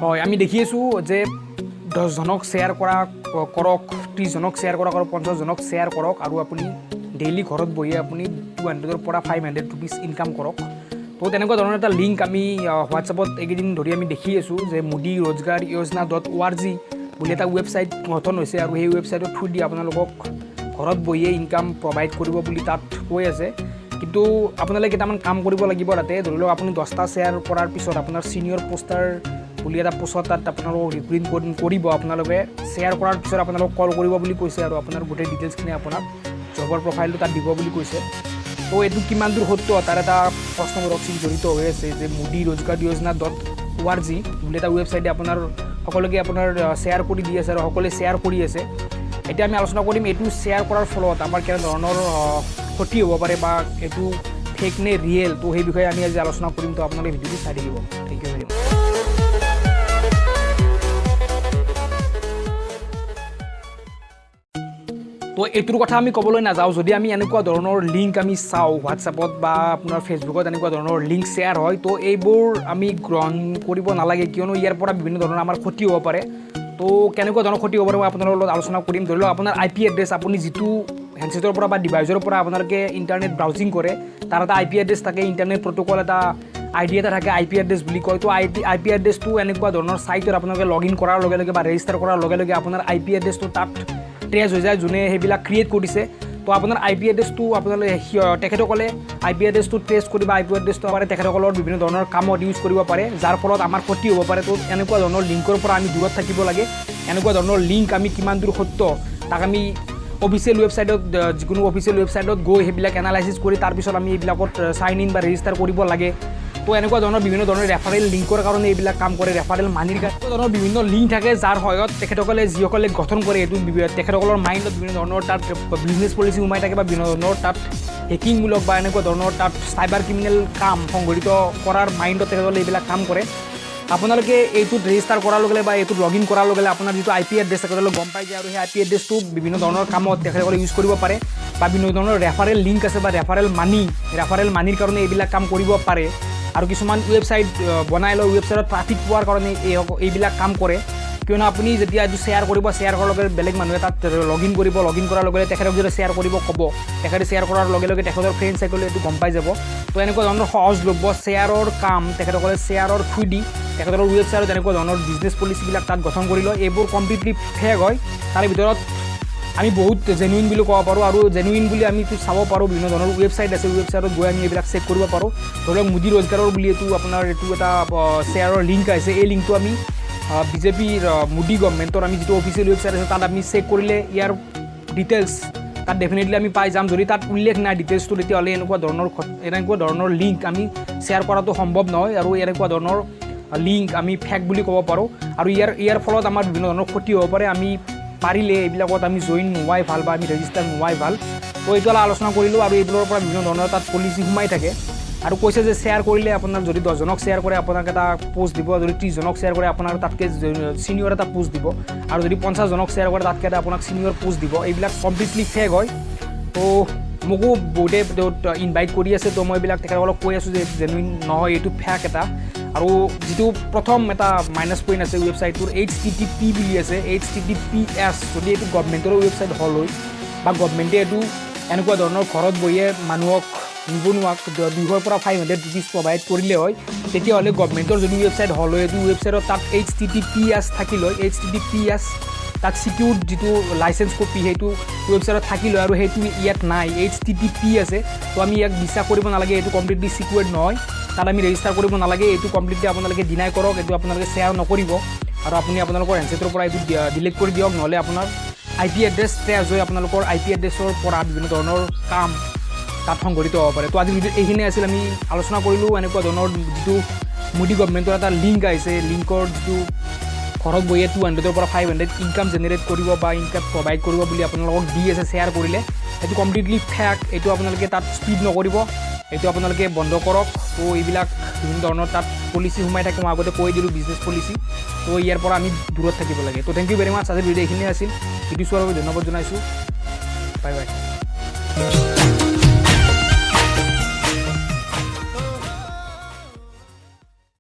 হয়, আমি দেখি আছোঁ যে 10জনক শ্বেয়াৰ কৰা কৰক, 30জনক শ্বেয়াৰ কৰা কৰক, 50জনক শ্বেয়াৰ কৰক আৰু আপুনি ডেইলি ঘৰত বহিয়ে আপুনি 200ৰ পৰা 500 ৰুপিজ ইনকাম কৰক। তো তেনেকুৱা ধৰণৰ এটা লিংক আমি হোৱাটছএপত এইকেইদিন ধৰি আমি দেখি আছোঁ যে মোদী ৰোজগাৰ যোজনা.org বুলি এটা ৱেবছাইট গঠন হৈছে আৰু সেই ৱেবছাইটৰ থ্ৰু দি আপোনালোকক ঘৰত বহিয়ে ইনকাম প্ৰভাইড কৰিব বুলি তাত কৈ আছে। কিন্তু আপোনালোকে কেইটামান কাম কৰিব লাগিব তাতে। ধৰি লওক, আপুনি 10টা শ্বেয়াৰ কৰাৰ পিছত আপোনাৰ ছিনিয়ৰ পোষ্টাৰ বুলি এটা পোষ্টত তাত আপোনালোকক ৰিক্ৰুইট কৰিব। আপোনালোকে শ্বেয়াৰ কৰাৰ পিছত আপোনালোকক কল কৰিব বুলি কৈছে আৰু আপোনাৰ গোটেই ডিটেইলছখিনি, আপোনাক জবৰ প্ৰফাইলটো তাত দিব বুলি কৈছে। তো এইটো কিমান দূৰ সত্য, তাৰ এটা প্ৰশ্নবোধক চিন জড়িত হৈ আছে যে মোদী ৰোজগাৰ যোজনা.org বুলি এটা ৱেবছাইটে আপোনাৰ সকলোকে আপোনাৰ শ্বেয়াৰ কৰি দি আছে আৰু সকলোৱে শ্বেয়াৰ কৰি আছে। এতিয়া আমি আলোচনা কৰিম, এইটো শ্বেয়াৰ কৰাৰ ফলত আমাৰ কেনেধৰণৰ ক্ষতি হ'ব পাৰে বা এইটো ফেক নে ৰিয়েল, তো সেই বিষয়ে আমি আজি আলোচনা কৰিম। তো আপোনালোকে ভিডিঅ'টো চাই থাকিব। Thank you very much. তো এইটোৰ কথা আমি ক'বলৈ নাযাওঁ। যদি আমি এনেকুৱা ধৰণৰ লিংক আমি চাওঁ হোৱাটছএপত বা আপোনাৰ ফেচবুকত, এনেকুৱা ধৰণৰ লিংক শ্বেয়াৰ হয়, তো এইবোৰ আমি গ্ৰহণ কৰিব নালাগে, কিয়নো ইয়াৰ পৰা বিভিন্ন ধৰণৰ আমাৰ ক্ষতি হ'ব পাৰে। তো কেনেকুৱা ধৰণৰ ক্ষতি হ'ব পাৰে, মই আপোনালোকৰ লগত আলোচনা কৰিম। ধৰি লওক, আপোনাৰ আই পি এড্ৰেছ, আপুনি যিটো হেণ্ডছেটৰ পৰা বা ডিভাইচৰ পৰা আপোনালোকে ইণ্টাৰনেট ব্ৰাউজিং কৰে, তাৰ এটা আই পি এড্ৰেছ থাকে। ইণ্টাৰনেট প্ৰট'কল এটা আই ডি এটা থাকে, আই পি এড্ৰেছ বুলি কয়। তো আই পি এড্ৰেছটো এনেকুৱা ধৰণৰ ছাইটত আপোনালোকে লগ ইন কৰাৰ লগে লগে বা ৰেজিষ্টাৰ কৰাৰ লগে লগে আপোনাৰ আই পি এড্ৰেছটো তাত ট্ৰেছ হৈ যায়, যোনে সেইবিলাক ক্ৰিয়েট কৰিছে। তো আপোনাৰ আই পি এড্ৰেছটো আপোনালোকে তেখেতসকলে আই পি এড্ৰেছটো ট্ৰেছ কৰি বা আই পি এড্ৰেছটো পাৰে তেখেতসকলৰ বিভিন্ন ধৰণৰ কামত ইউজ কৰিব পাৰে, যাৰ ফলত আমাৰ ক্ষতি হ'ব পাৰে। তো এনেকুৱা ধৰণৰ লিংকৰ পৰা আমি দূৰত থাকিব লাগে। এনেকুৱা ধৰণৰ লিংক আমি কিমান দূৰ সত্য, তাক আমি অফিচিয়েল ৱেবছাইটত, যিকোনো অফিচিয়েল ৱেবছাইটত গৈ সেইবিলাক এনালাইচিছ কৰি তাৰপিছত আমি এইবিলাকত চাইন ইন বা ৰেজিষ্টাৰ কৰিব লাগে। তো এনেকুৱা ধৰণৰ বিভিন্ন ধৰণৰ ৰেফাৰেল লিংকৰ কাৰণে এইবিলাক কাম কৰে, ৰেফাৰেল মানিৰ কাৰণে ধৰণৰ বিভিন্ন লিংক থাকে, যাৰ সহায়ত তেখেতসকলে, যিসকলে গঠন কৰে এইটো, তেখেতসকলৰ মাইণ্ডত বিভিন্ন ধৰণৰ তাত বিজনেছ পলিচি সোমাই থাকে বা বিভিন্ন ধৰণৰ তাত হেকিংমূলক বা এনেকুৱা ধৰণৰ তাত চাইবাৰ ক্ৰিমিনেল কাম সংঘটিত কৰাৰ মাইণ্ডত তেখেতসকলে এইবিলাক কাম কৰে। আপোনালোকে এইটোত ৰেজিষ্টাৰ কৰাৰ লগে লগে বা এইটোত লগ ইন কৰাৰ লগে লগে আপোনাৰ যিটো আই পি এড্ৰেছ, তেখেতসকলে গম পাই যায় আৰু সেই আই পি এড্ৰেছটো বিভিন্ন ধৰণৰ কামত তেখেতসকলে ইউজ কৰিব পাৰে বা বিভিন্ন ধৰণৰ ৰেফাৰেল লিংক আছে বা ৰেফাৰেল মানিৰ কাৰণে এইবিলাক কাম কৰিব পাৰে। আৰু কিছুমান ৱেবছাইট বনাই লয়, ৱেবছাইটত ট্ৰাফিক পোৱাৰ কাৰণে এইবিলাক কাম কৰে। কিয়নো আপুনি যেতিয়া এইটো শ্বেয়াৰ কৰিব, শ্বেয়াৰ কৰাৰ লগে লগে বেলেগ মানুহে তাত লগ ইন কৰিব। লগ ইন কৰাৰ লগে লগে তেখেতক যেতিয়া শ্বেয়াৰ কৰিব ক'ব, তেখেতে শ্বেয়াৰ কৰাৰ লগে লগে তেখেতৰ ফ্ৰেণ্ড চাৰ্কলে এইটো গম পাই যাব। তো এনেকুৱা ধৰণৰ সহজলভ্য শ্বেয়াৰৰ কাম, তেখেতসকলে শ্বেয়াৰৰ থ্ৰু দি তেখেতৰ ৱেবছাইটত এনেকুৱা ধৰণৰ বিজনেছ পলিচিবিলাক তাত গঠন কৰি লয়। এইবোৰ কমপ্লিটলি ফেক হয়। তাৰে ভিতৰত আমি বহুত জেনুইন বুলি ক'ব পাৰোঁ আৰু জেনুইন বুলি আমি এইটো চাব পাৰোঁ। বিভিন্ন ধৰণৰ ৱেবছাইট আছে, ৱেবছাইটত গৈ আমি এইবিলাক চেক কৰিব পাৰোঁ। ধৰি লওক, মোদী ৰোজগাৰৰ বুলি এইটো আপোনাৰ এইটো এটা শ্বেয়াৰৰ লিংক আহিছে। এই লিংকটো আমি বিজেপিৰ মোদী গভমেণ্টৰ আমি যিটো অফিচিয়েল ৱেবছাইট আছে, তাত আমি চেক কৰিলে ইয়াৰ ডিটেইলছ তাত ডেফিনেটলি আমি পাই যাম। যদি তাত উল্লেখ নাই ডিটেইলছটো, তেতিয়াহ'লে এনেকুৱা ধৰণৰ লিংক আমি শ্বেয়াৰ কৰাটো সম্ভৱ নহয় আৰু এনেকুৱা ধৰণৰ লিংক আমি ফেক বুলি ক'ব পাৰোঁ আৰু ইয়াৰ ফলত আমাৰ বিভিন্ন ধৰণৰ ক্ষতি হ'ব পাৰে। আমি পাৰিলে এইবিলাকত আমি জইন নোহোৱাই ভাল বা আমি ৰেজিষ্টাৰ নোহোৱাই ভাল। তো এইটো অলপ আলোচনা কৰিলোঁ। আৰু এইবোৰৰ পৰা বিভিন্ন ধৰণৰ তাত পলিচি সোমাই থাকে আৰু কৈছে যে শ্বেয়াৰ কৰিলে আপোনাৰ যদি 10জনক শ্বেয়াৰ কৰে, আপোনাক এটা পোষ্ট দিব। যদি 30জনক শ্বেয়াৰ কৰে, আপোনাক তাতকৈ ছিনিয়ৰ এটা পোষ্ট দিব আৰু যদি 50জনক শ্বেয়াৰ কৰে, তাতকৈ এটা আপোনাক ছিনিয়ৰ পোষ্ট দিব। এইবিলাক কমপ্লিটলি ফেক হয়। তো মোকো বহুতে ইনভাইট কৰি আছে। তো মই এইবিলাক তেখেতসকলক কৈ আছোঁ যে জেনুইন নহয়, এইটো ফেক এটা। আৰু যিটো প্ৰথম এটা মাইনাছ পইণ্ট আছে ৱেবছাইটটোৰ, HTTP বুলি আছে, HTTPS। যদি এইটো গভমেণ্টৰ ৱেবছাইট হ'ল হয় বা গভমেণ্টে এইটো এনেকুৱা ধৰণৰ ঘৰত বহিয়ে মানুহক, নিবনুৱাক 200ৰ পৰা 500 ৰুপিজ প্ৰভাইড কৰিলে হয়, তেতিয়াহ'লে গভমেণ্টৰ যদি ৱেবছাইট হ'ল হয়, এইটো ৱেবছাইটত তাত HTTPS থাকিল হয়। HTTPS তাত ছিকিউৰ যিটো লাইচেঞ্চ কপি, সেইটো ৱেবছাইটত থাকিল হয় আৰু সেইটো ইয়াত নাই, HTTP আছে। তো আমি ইয়াক বিশ্বাস কৰিব নালাগে। এইটো কমপ্লিটলি ছিকিউৰ্ড নহয়। তাত আমি ৰেজিষ্টাৰ কৰিব নালাগে। এইটো কমপ্লিটলি আপোনালোকে ডিনাই কৰক। এইটো আপোনালোকে শ্বেয়াৰ নকৰিব আৰু আপুনি আপোনালোকৰ হেণ্ডছেটৰ পৰা এইটো ডিলিট কৰি দিয়ক, নহ'লে আপোনাৰ আই পি এড্ৰেছ ট্ৰেছ হৈ আপোনালোকৰ আই পি এড্ৰেছৰ পৰা বিভিন্ন ধৰণৰ কাম তাত সংঘটিত হ'ব পাৰে। তো আজিৰ ভিডিঅ'ত এইখিনিয়ে আছিল। আমি আলোচনা কৰিলোঁ এনেকুৱা ধৰণৰ যিটো মোদী গভমেণ্টৰ এটা লিংক আহিছে, লিংকৰ যিটো ঘৰত বহিয়ে 200ৰ পৰা 500 ইনকাম জেনেৰেট কৰিব বা ইনকাম প্ৰভাইড কৰিব বুলি আপোনালোকক দি আছে শ্বেয়াৰ কৰিলে, সেইটো কমপ্লিটলি ফেক। এইটো আপোনালোকে তাত স্পীড নকৰিব, এইটো আপোনালোকে বন্ধ কৰক। তো এইবিলাক বিভিন্ন ধৰণৰ তাত পলিচি সোমাই থাকে, মই আগতে কৈ দিলোঁ, বিজনেছ পলিচি। তো ইয়াৰ পৰা আমি দূৰত থাকিব লাগে। তো thank you very much. আজিৰ ভিডিঅ' এইখিনিয়ে আছিল। ভিডিঅ' চোৱাৰ বাবে ধন্যবাদ জনাইছোঁ। Bye bye.